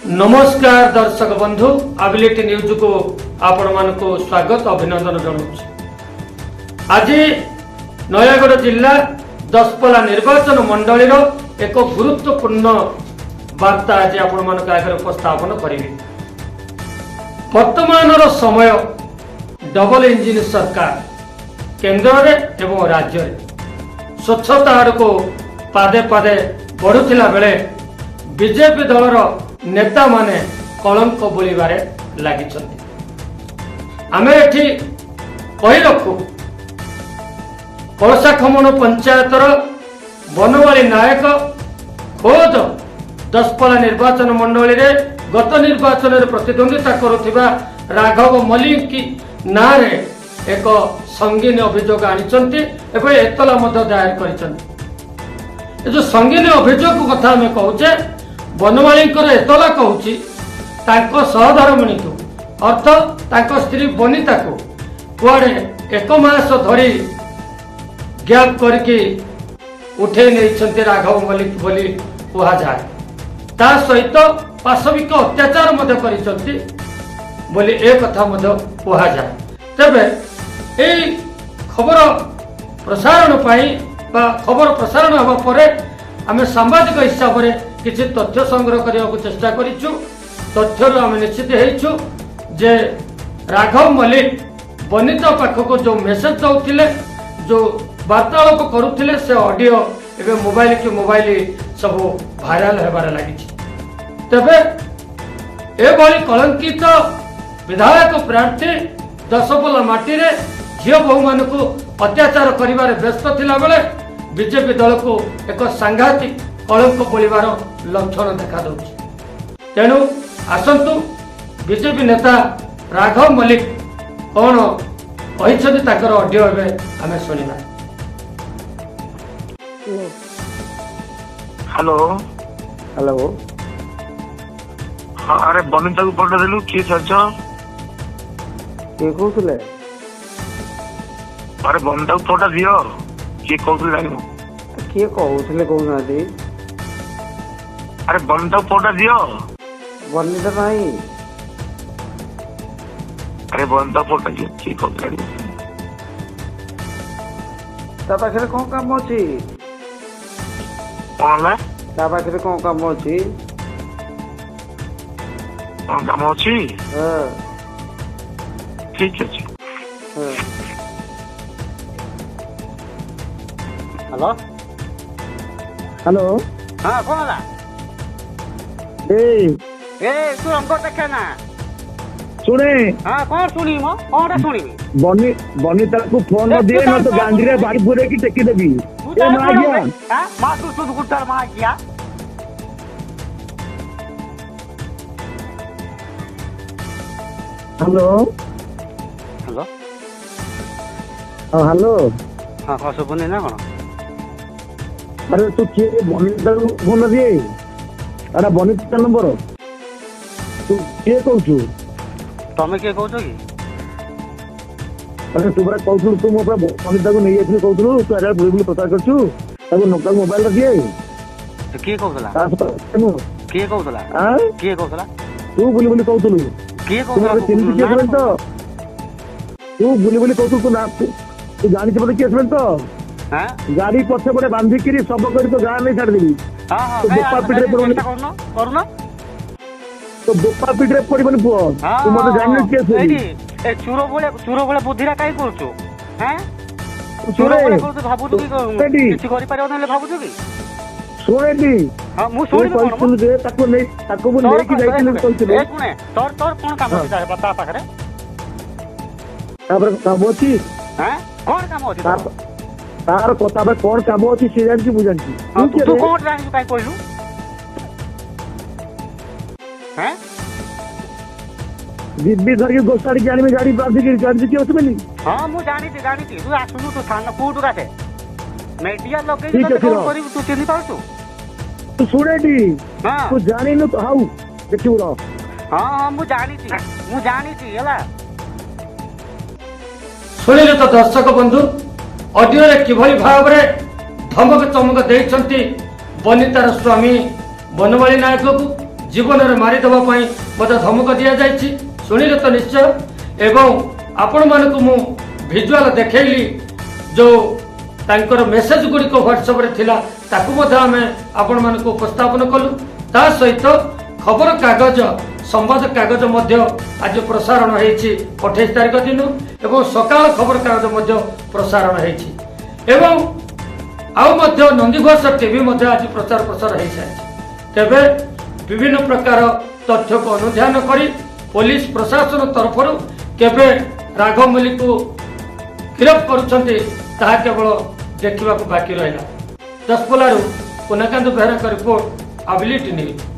ନମସ୍କାର ଦର୍ଶକ ବନ୍ଧୁ, ଆବିଲିଟି ନ୍ୟୁଜକୁ ଆପଣମାନଙ୍କୁ ସ୍ୱାଗତ ଅଭିନନ୍ଦନ ଜଣାଉଛି। ଆଜି ନୟାଗଡ଼ ଜିଲ୍ଲା ଦଶପଲ୍ଲା ନିର୍ବାଚନ ମଣ୍ଡଳୀର ଏକ ଗୁରୁତ୍ୱପୂର୍ଣ୍ଣ ବାର୍ତ୍ତା ଆଜି ଆପଣମାନଙ୍କ ଆଗରେ ଉପସ୍ଥାପନ କରିବି। ବର୍ତ୍ତମାନର ସମୟ ଡବଲ ଇଞ୍ଜିନ ସରକାର କେନ୍ଦ୍ରରେ ଏବଂ ରାଜ୍ୟରେ ସ୍ୱଚ୍ଛତା ଆଡ଼କୁ ପାଦେ ପାଦେ ବଢୁଥିଲା ବେଳେ ବିଜେପି ଦଳର ନେତାମାନେ କଳଙ୍କ ବୋଳିବାରେ ଲାଗିଛନ୍ତି। ଆମେ ଏଠି କହି ରଖୁ, ପଳସାଖମଣ ପଞ୍ଚାୟତର ବନମାଳୀ ନାୟକ ଖୋଦ ଦଶପଲ୍ଲା ନିର୍ବାଚନ ମଣ୍ଡଳୀରେ ଗତ ନିର୍ବାଚନରେ ପ୍ରତିଦ୍ୱନ୍ଦିତା କରୁଥିବା ରାଘବ ମଲ୍ଲିକ ନାଁରେ ଏକ ସଙ୍ଗୀନ ଅଭିଯୋଗ ଆଣିଛନ୍ତି ଏବଂ ଏତଲା ମଧ୍ୟ ଦାୟର କରିଛନ୍ତି। ଏ ଯୋଉ ସଙ୍ଗୀନ ଅଭିଯୋଗ କଥା ଆମେ କହୁଛେ, ବନମାଳୀଙ୍କର ଏତଲା କହୁଛି, ତାଙ୍କ ସହଧର୍ମିଣୀକୁ ଅର୍ଥ ତାଙ୍କ ସ୍ତ୍ରୀ ବନିତାକୁ କୁଆଡ଼େ ଏକ ମାସ ଧରି ଗ୍ୟାପ୍ କରିକି ଉଠେଇ ନେଇଛନ୍ତି ରାଘବ ମଲ୍ଲିକ ବୋଲି କୁହାଯାଏ। ତା ସହିତ ପାଶବିକ ଅତ୍ୟାଚାର ମଧ୍ୟ କରିଛନ୍ତି ବୋଲି ଏ କଥା ମଧ୍ୟ କୁହାଯାଏ। ତେବେ ଏଇ ଖବର ପ୍ରସାରଣ ପାଇଁ ବା ଖବର ପ୍ରସାରଣ ହେବା ପରେ ଆମେ ସାମ୍ବାଦିକ ହିସାବରେ କିଛି ତଥ୍ୟ ସଂଗ୍ରହ କରିବାକୁ ଚେଷ୍ଟା କରିଛୁ। ତଥ୍ୟରୁ ଆମେ ନିଶ୍ଚିତ ହେଇଛୁ ଯେ ରାଘବ ମଲ୍ଲିକ ବନିତା ପାଖକୁ ଯେଉଁ ମେସେଜ ଦେଉଥିଲେ, ଯେଉଁ ବାର୍ତ୍ତାଳାପ କରୁଥିଲେ, ସେ ଅଡିଓ ଏବେ ମୋବାଇଲ କି ମୋବାଇଲ ସବୁ ଭାଇରାଲ ହେବାରେ ଲାଗିଛି। ତେବେ ଏଭଳି କଳଙ୍କିତ ବିଧାୟକ ପ୍ରାର୍ଥୀ ଦଶପଲ୍ଲା ମାଟିରେ ଝିଅ ବୋହୂମାନଙ୍କୁ ଅତ୍ୟାଚାର କରିବାରେ ବ୍ୟସ୍ତ ଥିଲାବେଳେ ବିଜେପି ଦଳକୁ ଏକ ସାଂଘାତିକ କଳଙ୍କ ବୋଳିବାର ଲକ୍ଷଣ ଦେଖାଦେଉଛି। ତେଣୁ ଆସନ୍ତୁ, ବିଜେପି ନେତା ରାଘବ ମଲ୍ଲିକ କ'ଣ କହିଛନ୍ତି, ତାଙ୍କର ଅଡିଓ ଏବେ ଆମେ ଶୁଣିବା। ହ୍ୟାଲୋ। ହ୍ୟାଲୋ। ହଁ, ଆରେ ବନିତାକୁ ପଠେଇଦେଲୁ, କିଏ ଅଛ? କିଏ କହୁଥିଲେ? ଆରେ ବନିତାକୁ ଫୋନଟା ଦିଅ, କିଏ କହୁଥିଲେ ଜାଣିବୁ। କିଏ କହୁଥିଲେ କହୁନାହାନ୍ତି? ଆରେ ବନିତାକୁ ଫୋନଟା ଦିଅ। ବନିତା ନାହିଁ। ଆରେ ବନିତା ଫୋନଟା ଦିଅ, କିଏ କହୁଥିଲେ ଜାଣିବୁ। ତା ପାଖରେ କଣ କାମ ଅଛି? କଣ ହେଲା? ତା ପାଖରେ କଣ କାମ ଅଛି? କଣ କାମ ଅଛି? ହଁ। ଠିକ ଅଛି। ହଁ। ହ୍ୟାଲୋ। ହ୍ୟାଲୋ। ହଁ, କଣ ହେଲା? ଏଇ। ଏ ତୁ ରଙ୍ଗ ଦେଖେ ନା। ଶୁଣେ। ହଁ, କଣ ଶୁଣିବି ମ? କଣଟା ଶୁଣିବି? ବନି ବନିତାକୁ ଫୋନ ଏ, ତୁ ଦିଏ ତାର ନ ତ କଣ ଗାଣ୍ଡିରେ କରୁଛୁ? ବାଡି ପୁରେଇକି ଟେକି ଦେବି। ତୁ ଏ ତାର ମା କଣ ଆଜ୍ଞା। ବେ? ଆଁ? ମା ତୁ ତୁ ଗୁଟାର ମା ଆଜ୍ଞା। ହ୍ୟାଲୋ। ହ୍ୟାଲୋ। ହଁ, ହ୍ୟାଲୋ। ହଁ, କଣ ଶୁଭୁନି ନା କଣ? ଆରେ ତୁ କିଏ? ବନିତାକୁ ଫୋନ ଦିଏ। ଆରେ ବନିତା ନମ୍ବର, ତୁ କିଏ କହୁଛୁ? ତମେ କିଏ କହୁଛ କି? ଆରେ ତୁ ପରା କହୁଥିଲୁ, ତୁ ମୋ ପୁରା ବନିତାକୁ ନେଇଯାଇଥିଲୁ କହୁଥିଲୁ। ତୁ ଆରେ ବୁଲି ବୁଲି ପ୍ରଚାର କରୁଛୁ। ତାକୁ ତାକୁ ମୋବାଇଲ ଦିଏ। କିଏ କହୁଥିଲା? ତା ସହିତ ନୁହଁ। କିଏ କହୁଥିଲା? ଆଁ? କିଏ କହୁଥିଲା? ତୁ ବୁଲି ବୁଲି କହୁଥିଲୁ। କିଏ ତୁ କହୁଥିଲା? ମତେ ଚିହ୍ନିଛୁ କିଏ ନା ବୋଲି ତ? ତୁ ବୁଲି ବୁଲି କହୁଥିଲୁ। ତୁ ନା ତୁ ଜାଣିଛୁ ମତେ କିଏ ବୋଲି ତ? ଆଁ? ଗାଡି ପଛେ ପଟେ ବାନ୍ଧିକିରି ଶବ କରି ତୋ ଗାଁ ନେଇ ଛାଡ଼ିଦେବି। ହଁ। ତୋ କାଇଁ ବୋପା ପିଠିରେ କାଇଁ ପଡିବନି। ଚେଷ୍ଟା କରୁନ, କରୁନ। ତୋ ବୋପା ପିଠିରେ ପଡିବନି ପୁଅ। ହଁ। ତୁ ମତେ ଜାଣିନୁ କିଏ ସେ। ଏଇଠି ଏ ଚୁର ଭଳିଆ, ଚୁର ଭଳିଆ ବୁଦ୍ଧିରା କାଇଁ କରୁଛୁ? ଆଁ? ତୁ ଚୋର ଶୁଣେ। ଭଳିଆ କରୁଛୁ, ଭାବୁଛୁ କି ଶୁଣେଟି। କିଛି କରିପାରିବନି ହେଲେ ଭାବୁଛୁ କି? ଶୁଣେଟି। ହଁ, ମୁଁ ତୁ ଶୁଣିବି କଣ ମ? କହିଥିଲୁ ଯେ ତାକୁ ନେଇ, ତାକୁ ମୁଁ ତୋର ନେଇକି ଯାଇଥିଲି କହିଥିଲୁ। ଏ ଶୁଣେ, ତୋର ତୋର କଣ କାମ ଅଛି ତା ପାଖରେ? ତାପରେ କାମ ଅଛି। ଆଁ, କଣ କାମ ଅଛି ତୋର? ତାର ତାପରେ କଣ କାମ ଅଛି ସେ ଜାଣିଛି, ମୁଁ ଜାଣିଛି। ହଁ, ତୁ କିଏ ତୁ ରେ? କଣ ଜାଣିଛୁ? କାଇଁ କହିଲୁ? ହେଁ? ଯିବି ଧରିକି ଘୋଷାଡ଼ିକି ଆଣିବି ଗାଡି ବାନ୍ଧିକି। ଜାଣିଛୁ କିଏ ଅଛି ବୋଲି? ହଁ, ମୁଁ ଜାଣିଛି, ଜାଣିଛି। ତୁ ଆସୁନୁ, ତୁ ଥାନା କୋଉଠୁ ଆସେ, ମିଡିଆ ଲଗେଇକି ଠିକ ତତେ ଅଛି, କଣ ରହ। କରିବୁ? ତୁ ଚିହ୍ନି ପାରୁଛୁ? ତୁ ଶୁଣେଟି। ହଁ। ତୁ ଜାଣିନୁ ତ, ହଉ ଦେଖିବୁ ରହ। ହଁ ହଁ, ମୁଁ ଜାଣିଛି, ମୁଁ ଜାଣିଛି, ହେଲା। ଶୁଣିଲେ ତ ଦର୍ଶକ ବନ୍ଧୁ, ଅଡିଓରେ କିଭଳି ଭାବରେ ଧମକ ଚମକ ଦେଇଛନ୍ତି ବନିତାର ସ୍ୱାମୀ ବନମାଳୀ ନାୟକକୁ, ଜୀବନରେ ମାରିଦେବା ପାଇଁ ମଧ୍ୟ ଧମକ ଦିଆଯାଇଛି, ଶୁଣିଲେ ତ ନିଶ୍ଚୟ। ଏବଂ ଆପଣମାନଙ୍କୁ ମୁଁ ଭିଜୁଆଲ ଦେଖେଇଲି, ଯେଉଁ ତାଙ୍କର ମେସେଜ ଗୁଡ଼ିକ ହ୍ୱାଟ୍ସଆପରେ ଥିଲା, ତାକୁ ମଧ୍ୟ ଆମେ ଆପଣମାନଙ୍କୁ ଉପସ୍ଥାପନ କଲୁ। ତା ସହିତ ଖବର କାଗଜ, ସମ୍ବାଦ କାଗଜ ମଧ୍ୟ ଆଜି ପ୍ରସାରଣ ହେଇଛି 28 ତାରିଖ ଦିନ ଏବଂ ସକାଳ ଖବର କାଗଜ ମଧ୍ୟ ପ୍ରସାରଣ ହେଇଛି ଏବଂ ଆଉ ମଧ୍ୟ ନନ୍ଦିଘୋଷ ଟିଭି ମଧ୍ୟ ଆଜି ପ୍ରଚାର ପ୍ରସାର ହେଇସାରିଛି। ତେବେ ବିଭିନ୍ନ ପ୍ରକାର ତଥ୍ୟକୁ ଅନୁଧ୍ୟାନ କରି ପୋଲିସ ପ୍ରଶାସନ ତରଫରୁ କେବେ ରାଘବ ମଲ୍ଲିକକୁ ଗିରଫ କରୁଛନ୍ତି, ତାହା କେବଳ ଦେଖିବାକୁ ବାକି ରହିଲା। ଦଶପଲାରୁ ପୁନାକାନ୍ତ ବେହେରାଙ୍କ ରିପୋର୍ଟ, ଆବିଲିଟି ନ୍ୟୁଜ୍।